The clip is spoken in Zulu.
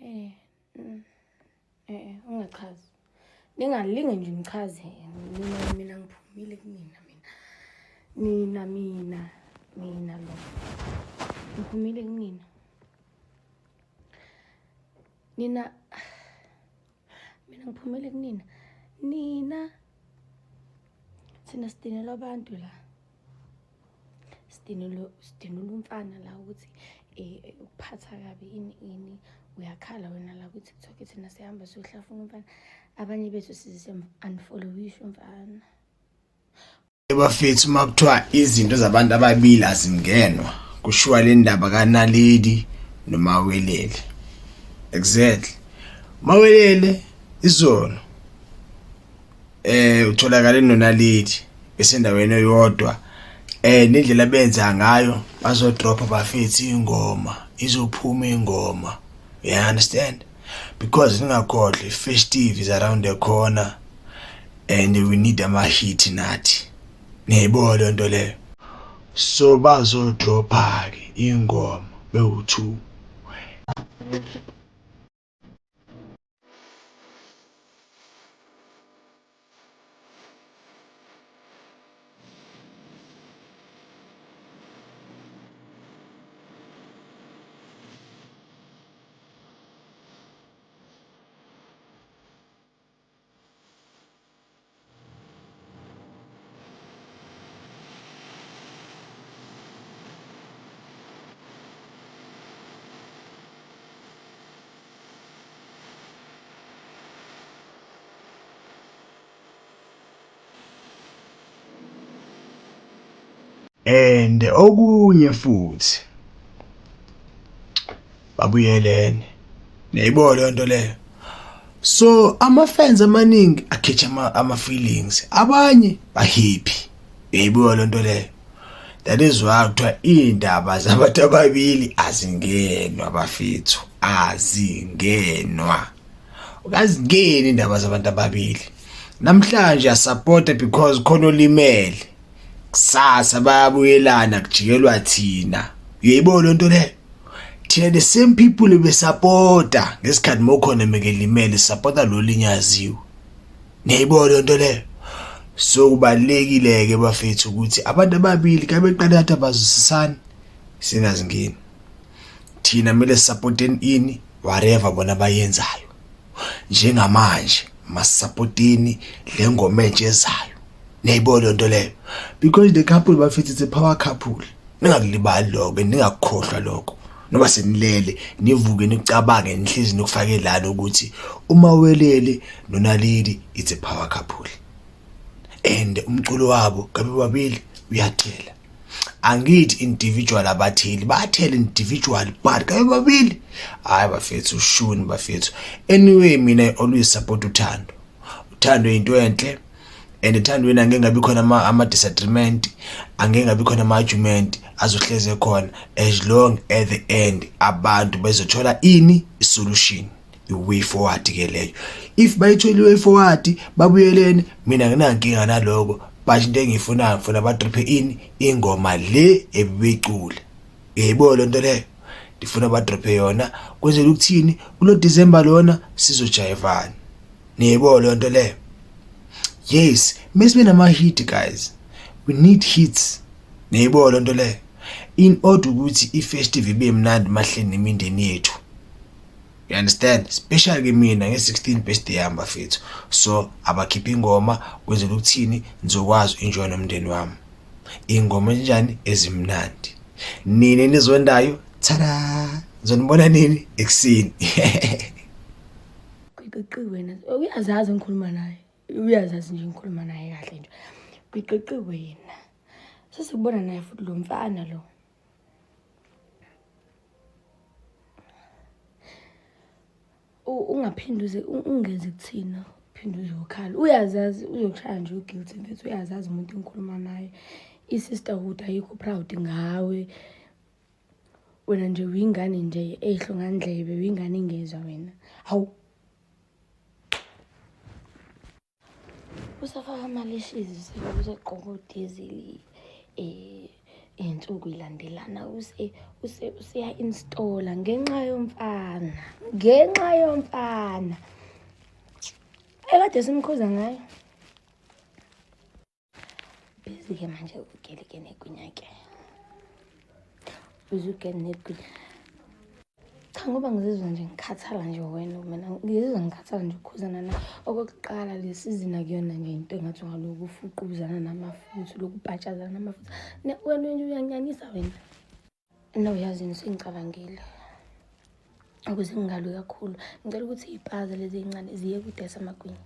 Eh, ungachazi. Ningalinge nje ngichaze. Mina ngiphumile kunina mina. Nina mina mina lo. Ngiphumile kunina. Nina mina ngiphumile kunina. Nina thina sidinelwa abantu la. Sidinelwa umfana la ukuthi ukuphatha kabi ini ini uyakhala wena la ku TikTok thina sihamba siyohlafuna umfana. Abanye bethu size unfollowishe umfana. Bafethu uma kuthiwa izinto zabantu ababili azingenwa kushiwa le ndaba kaNaledi noMawelele. Exactly. Mawelele izolo utholakale noNaledi besendaweni eyodwa nendlela abenza ngayo bazodropha bafethu ingoma izophuma ingoma. You understand? Because ningakhohlwa festive is around the corner and we need ama-hit nathi. Niyayibona leyo nto leyo. So bazodropha-ke ingoma bewu-2. And okunye futhi babuyelene. Niyayibona leyo nto leyo. So ama-fans amaningi akhetha ama-feelings, abanye ba-happy. Uyayibona leyo nto leyo. That is why kuthiwa iy'ndaba zabantu ababili azingenwa bafethu, azingenwa. Ukazingeni indaba zabantu ababili. Namhlanje asupporta because khona olimele. Kusasa bayabuyelana kujikelwa thina. Uyayibona leyo nto leyo. Thina the same people besupporta ngesikhathi mokhona mekelimele supporta lo linyaziwe. Niyayibona leyo nto leyo. So kubalekile ke bafethu ukuthi abantu ababili kabeqala athi abazwisisani singazingeni. Thina kumele supporteni ini whatever bona bayenzayo. Njengamanje masupporteni le ngoma entsha ezayo. Niyayibona leyo nto leyo. Because the couple bafethu it's a power couple. Ningakulibali lokho, ningakukhohlwa lokho. Noma senilele nivuke nicabange nihlezi nikufake lana ukuthi uMawelele noNaledi it's a power couple. And umculo wabo kabe babili uyathela. Angithi individual abatheli, bayathela individual but kabe babili hayi bafethu ushuni bafethu. Anyway mina I always support uthando. Uthando into enhle. And ethandweni angeke ngabi khona ama disagreement, angeke ngabi khona ama argument, azohleze khona as long at the end abantu bezothola ini isolution, i-way forward ke leyo. If bayithola i-way forward babuyelene, mina nginankinga naloko, but into engiyifunayo ngifuna badrophe ini ingoma le ebebeyicula. Uyayibona le nto leyo, ndifuna badrophe yona kwenzela ukuthini kulo December lona sizojayivana. Niyayibona leyo nto leyo. Yes, mesibe nama hit guys. We need hits. Niyayibona leyo nto leyo. In order ukuthi i-festive ibe mnandi mahleni nemindeni yethu. You understand? Especially ke mina nge-16 birthday yami bafethu. So abakhipha ingoma kwenzela ukuthini ngizokwazi enjoy nomndeni wami. Ingoma enjani ezimnandi. Nini nizondayo? Tada! Ngizonibona nini? Ekuseni. Gwiqiqi wena uyazazi ngikhuluma naye, uyazazi nje ngikhuluma naye kahle nje. Gwiqiqi wena sesikubona naye futhi lo mfana lo. Ungaphinde uze ungeze kuthina uphinde uzokhala. Uyazazi uzokushaya nje uguilty mfethu, uyazazi umuntu engikhuluma naye. I-sisterhood ayikho proud ngawe. Wena nje uyingane nje eyihlongandlebe, uyingane engezwa wena. Hawu. Usafaka amalishizi usegqoka udizili iy'nsuku ilandelana useya-installa ngenxa yomfana. yomfana, ngenxa yomfana ekade simkhuza ngayo. Busy-ke manje ugele-ke negwinya-ke, busy ugele negwinya. Cha, ngoba ngizizwa nje ngikhathala nje wena, mina ngizizwa ngikhathala nje ukukhuzana na. Okokuqala, le sizini akuyona nje into engathi ungaloku ufuquzana namafutha, lokhu ubhatshazana namafutha. Wena nje uyanyanyisa wena. No, yazini, sengicabangile ukuze ngingalwi kakhulu, ngicela ukuthi iy'paza lezi ey'ncane ziye kudayisa amagwinya.